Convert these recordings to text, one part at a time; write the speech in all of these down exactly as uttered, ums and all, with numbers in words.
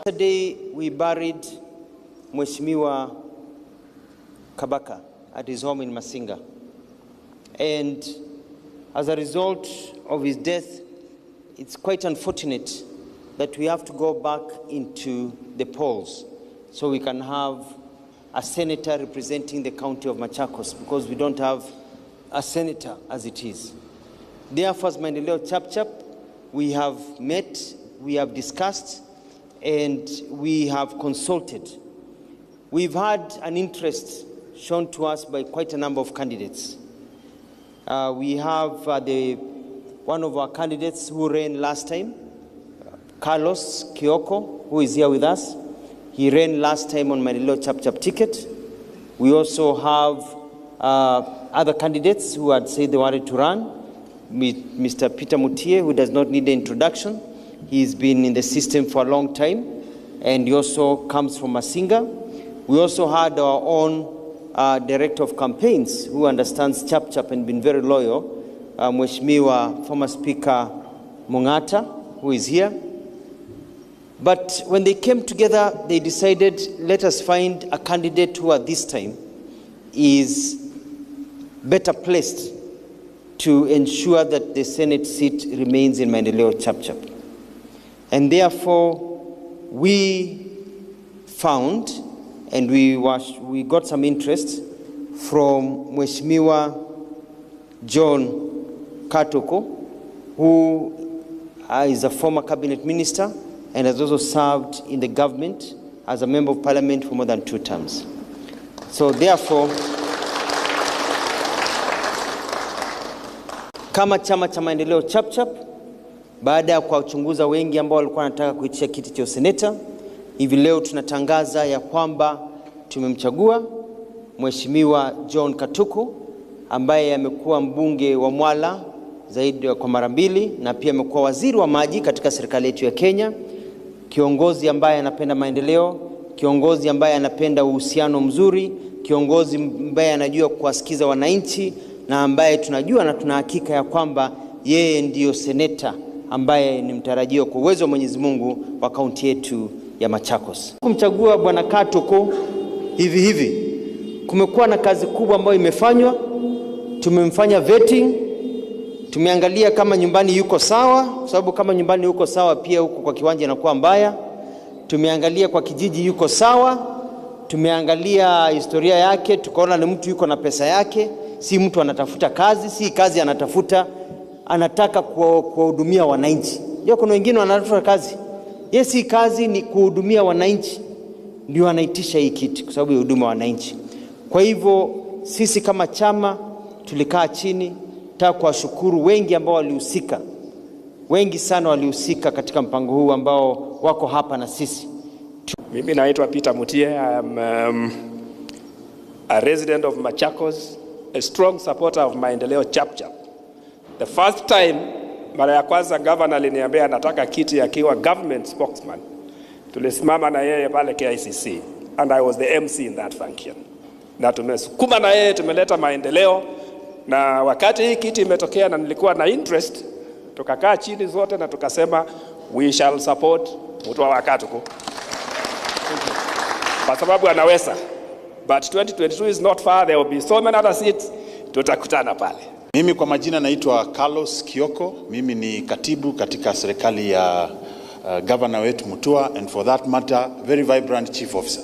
Yesterday, we buried Mheshimiwa Kabaka at his home in Masinga. And as a result of his death, it's quite unfortunate that we have to go back into the polls so we can have a senator representing the county of Machakos, because we don't have a senator as it is. Therefore, as Maendeleo Chapchap, we have met, we have discussed, and we have consulted. We've had an interest shown to us by quite a number of candidates. Uh, we have, uh, the, one of our candidates who ran last time, Carlos Kioko, who is here with us. He ran last time on Maendeleo Chapchap ticket. We also have, uh, other candidates who had said they wanted to run. Mi-, Mister Peter Mutie, who does not need introduction. He's been in the system for a long time, and he also comes from Masinga. We also had our own, uh, director of campaigns, who understands Chapchap and been very loyal, uh, Mheshimiwa former Speaker Mung'ata, who is here. But when they came together, they decided, "Let us find a candidate who at this time is better placed to ensure that the Senate seat remains in Maendeleo Chapchap." And therefore, we found, and we, was, we got some interest from Mheshimiwa John Katuku, who, uh, is a former cabinet minister and has also served in the government as a member of parliament for more than two terms. So therefore, kama chama cha Maendeleo Chapchap, baada ya kuwachunguza wengi ambao walikuwa wanataka kuitisha kiti cha useneta, hivi leo tunatangaza ya kwamba tumemchagua Mheshimiwa John Katuku, ambaye amekuwa mbunge wa Mwala zaidi ya kwa mara mbili, na pia amekuwa waziri wa maji katika serikali yetu ya Kenya, kiongozi ambaye anapenda maendeleo, kiongozi ambaye anapenda uhusiano mzuri, kiongozi ambaye anajua kuwasikiza wananchi, na ambaye tunajua na tuna hakika ya kwamba yeye ndiyo seneta ambaye ni mtarajiwa kwa uwezo wa Mwenyezi Mungu wa kaunti yetu ya Machakos. Kumchagua Bwana Katuku hivi hivi, kumekuwa na kazi kubwa ambayo imefanywa. Tumemfanya vetting, tumeangalia kama nyumbani yuko sawa, kwa sababu kama nyumbani yuko sawa, pia huko kwa kiwanja inakuwa mbaya. Tumeangalia kwa kijiji yuko sawa, tumeangalia historia yake, tukaona ni mtu yuko na pesa yake, si mtu anatafuta kazi, si kazi anatafuta, anataka kuwa-, kuwahudumia wananchi. Ndio, kuna wengine wanatafuta kazi, ye si kazi, ni kuhudumia wananchi, ndio anaitisha hii kiti kwa sababu ya huduma ya wananchi. Kwa hivyo sisi kama chama tulikaa chini, nataka kuwashukuru wengi ambao walihusika, wengi sana walihusika katika mpango huu ambao wako hapa na sisi. Mimi naitwa Peter Mutie. I am, um, a resident of Machakos, a strong supporter of Maendeleo Chapchap. The first time, mara ya kwanza governor aliniambia anataka kiti akiwa government spokesman, tulisimama na yeye pale K I C C, and I was the M C in that function. Na tumesukuma na yeye, tumeleta maendeleo. Na wakati hii kiti imetokea na nilikuwa na interest, tukakaa chini zote na tukasema, "We shall support Mutua wa Katuku." Kwa sababu anaweza. But twenty twenty-two is not far, there will be so many other seats. Tutakutana pale. Mimi kwa majina naitwa Carlos Kioko. Mimi ni katibu katika serikali ya, uh, governor wetu Mutua, and for that matter, very vibrant chief officer.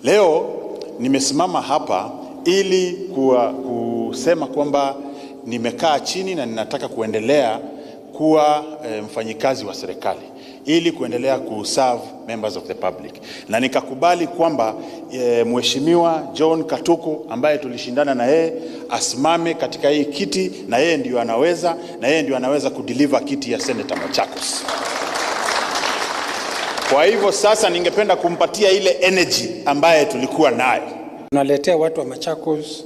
Leo nimesimama hapa ili kuwa, kusema kwamba nimekaa chini na ninataka kuendelea kuwa, eh, mfanyikazi wa serikali ili kuendelea kuserve members of the public, na nikakubali kwamba, eh, Mheshimiwa John Katuku ambaye tulishindana na yeye asimame katika hii kiti, na yeye ndio anaweza, na yeye ndio anaweza kudeliver kiti ya Senator Machakos. Kwa hivyo sasa ningependa kumpatia ile energy ambaye tulikuwa nayo. Tunaletea watu wa Machakos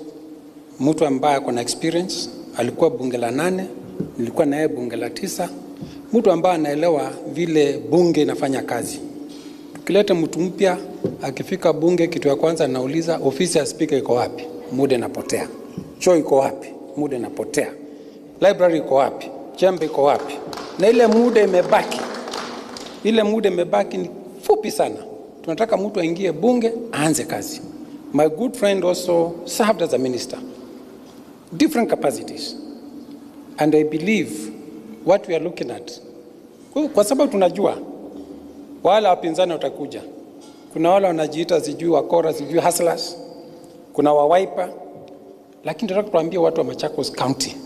mtu ambaye ako na experience, alikuwa bunge la nane, nilikuwa na yeye bunge la tisa, mtu ambaye anaelewa vile bunge inafanya kazi. Tukileta mtu mpya, akifika bunge, kitu ya kwanza anauliza, "Ofisi ya spika iko wapi?" Muda inapotea. "Choo iko wapi?" Muda inapotea. "Library iko wapi? Chembe iko wapi?" Na ile muda imebaki, ile muda imebaki ni fupi sana. Tunataka mtu aingie bunge, aanze kazi. My good friend also served as a minister, different capacities. And I believe what we are looking at, kwa, kwa sababu tunajua wale wapinzani watakuja. Kuna wale wanajiita sijui wakora, sijui hustlers. Kuna wa Wiper. Lakini tunataka tuambie watu wa Machakos County,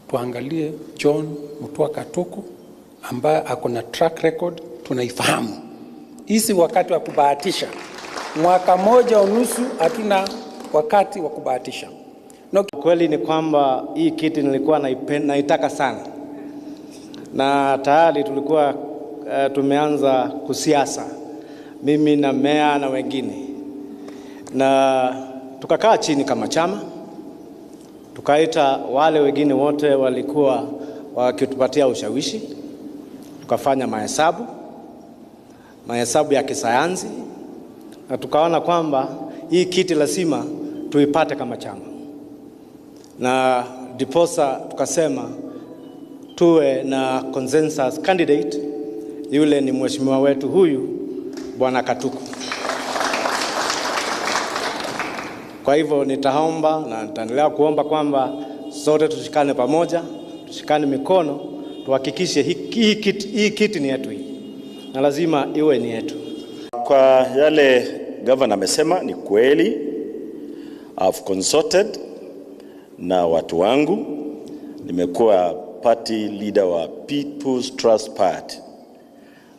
tuangalie John Mutua Katuku ambaye ako na track record tunaifahamu. Hii si wakati wa kubahatisha. Mwaka moja unusu, hatuna wakati wa kubahatisha. No. Kweli ni kwamba hii kiti nilikuwa naipe-, naitaka sana, na tayari tulikuwa, eh, tumeanza kusiasa, mimi na meya na wengine, na tukakaa chini kama chama, tukaita wale wengine wote walikuwa wakitupatia ushawishi, tukafanya mahesabu, mahesabu ya kisayansi, na tukaona kwamba hii kiti lazima tuipate kama chama, na ndiposa tukasema tuwe na consensus candidate, yule ni mheshimiwa wetu huyu, Bwana Katuku. Kwa hivyo nitaomba na nitaendelea kuomba kwamba sote tushikane pamoja, tushikane mikono, tuhakikishe hii, hii kiti, hii kiti ni yetu hii. Na lazima iwe ni yetu. Kwa yale gavana amesema ni kweli, I've consulted na watu wangu. Nimekuwa party leader wa People's Trust Party.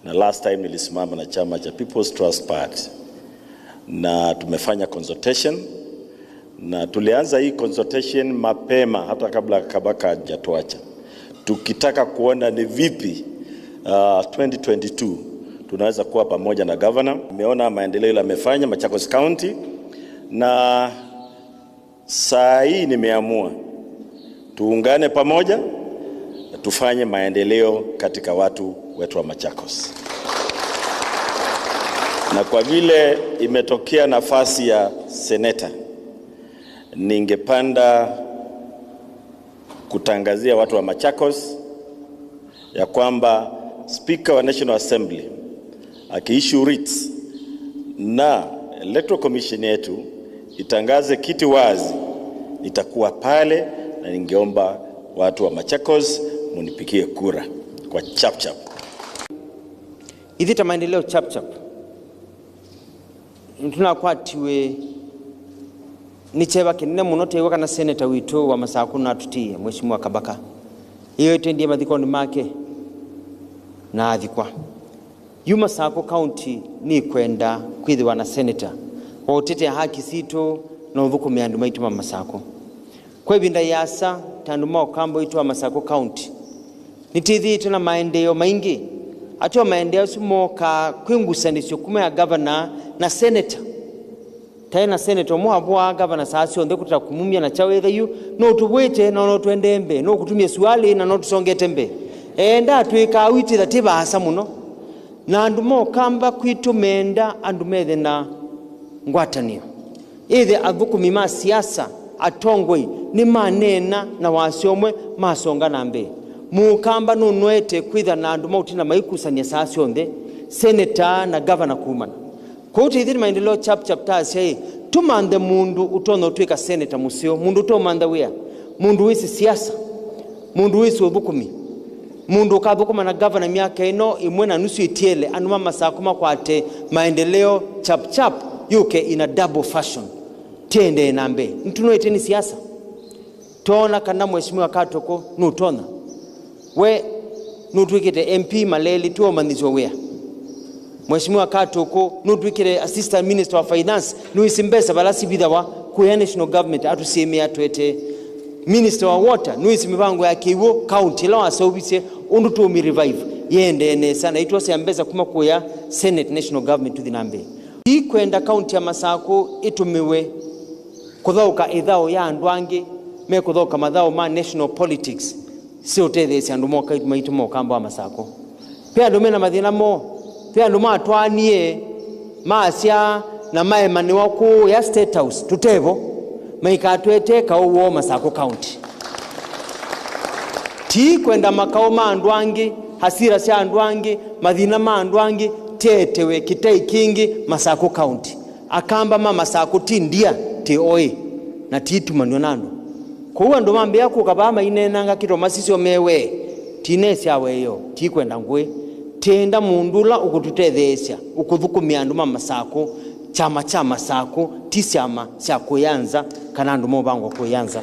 Na last time nilisimama na chama cha People's Trust Party. Na tumefanya consultation. Na tulianza hii consultation mapema, hata kabla Kabaka hajatuacha. Tukitaka kuona ni vipi, uh, twenty twenty-two tunaweza kuwa pamoja na governor. Nimeona maendeleo ile amefanya Machakos County. Na saa hii nimeamua tuungane pamoja, tufanye maendeleo katika watu wetu wa Machakos. Na kwa vile imetokea nafasi ya seneta, ningependa kutangazia watu wa Machakos ya kwamba Speaker wa National Assembly akiissue writs na Electoral Commission yetu itangaze kiti wazi, nitakuwa pale, na ningeomba watu wa Machakos munipigie kura kwa chap chap. Ithyĩ ta Maendeleo Chap Chap, nĩtũnakwatiwe nĩ kyeva kĩnene mũno twĩw'a kana seneta witũ wa Masakũ natũtiie, Mheshimiwa Kabaka. Ĩyo ĩtwendie mathikonĩ make na athikwa. Yu Masakũ County nĩkwenda kwĩthĩwa na seneta wa ũtetea haki sitũ na ũthũkũmĩa andũ maitũ ma Masakũ. Kwa ĩvinda yĩasa, ta andũ ma Ũkamba witũ wa Masakũ County, nĩtwĩthĩĩtwe na maendeeo maingĩ. Ateo maendeeo asu mookaa kwĩ ngusanĩsyo kuma ya gavana na seneta. Taĩ na seneta ũmwe wavũaa gavana saa syonthe kũtata kũmumya na kyaũ ethĩwa yu nũtũvwĩte na nũtũendee mbee, nũkũtumya sualĩ na nũtũsongete mbee. Endaa twĩkaa ũu twĩthĩwa twĩ vaasa mũno. Na andũ ma Ũkamba kwitũ menda andũ methe na ngwatanĩo. Ĩthe athũkũmi ma siasa, atongoi, nĩmaneena na wasya ũmwe masonga na mbee. Mũkamba nũnoete kwĩtha na andũ ma ũtina maikusany'a saa syonthe, seneta na gavana kumana. Kwoou twĩthĩe Maendeleo Chap Chap tasya-ĩ, tũmanthe mũndũ ũtonya ũtw'ĩka seneta mũseo, mũndũ ũtomantha wĩa, mũndũ wĩsĩ siasa, mũndũ wĩsĩ ũthũkũmi, mũndũ ũkathũkũma na gavana myaka ĩno ĩmwe na nusu ĩtiele, andũ ma Masakũ makwate maendeleo chap chap, yũke in a double fashion. Tiendee na mbee. Nĩtũnoetye nĩ siasa. Twoona kana Mheshimiwa Katuku nũtonya. We nũtw'ĩkĩte M P maleli, tũũmanyĩsya wĩa. Mheshimiwa Katuku nũtw'ĩkĩte Assistant Minister wa Finance, nĩwĩsĩ mbesa vala sivithaw'a kũya national government, atũsĩmĩe atwete. Minister wa Water nĩwĩsĩ mĩvango ya kĩw'ũ county ĩla waseũvisye ũndũ tũũmĩ revive yĩendee nesa, na itwasya mbesa kuma kũya Senate, national government tũthi na mbee. Ikwenda county ya Masakũ ĩtũmĩwe kũthaũka ĩthaũ ya andũ angĩ mekũthaũka mathaũ ma national politics, siũtetheesya andũ moka maitũ ma Ũkamba wa Masakũ. Ve andũ mena mathĩna moo, ve andũ matwaanie, masya na maemanĩwa kũũya State House, tũtevo, maikatwetee kaũ woo Masakũ County. Ti kwenda makaũ ma andũ angĩ, hasira sya andũ angĩ, mathĩna ma andũ angĩ, Tyetewe kĩtai kĩngĩ Masakũ County. Akamba ma Masakũ ti ndia, ti oĩ, na tiitumanw'a na andũ. Kwoou andũ mambĩĩa kũka vaa maineenanga kĩto masisyo mewe, tinee syawe ĩyo, tikwenda ngũĩ. Tĩenda mũndũ ũla ũkũtũtetheesya, ũkũthũkũmĩa andũ ma Masakũ. Kyama kya Masakũ ti syama sya kũya nza kana andũ maũvangwa kũya nza.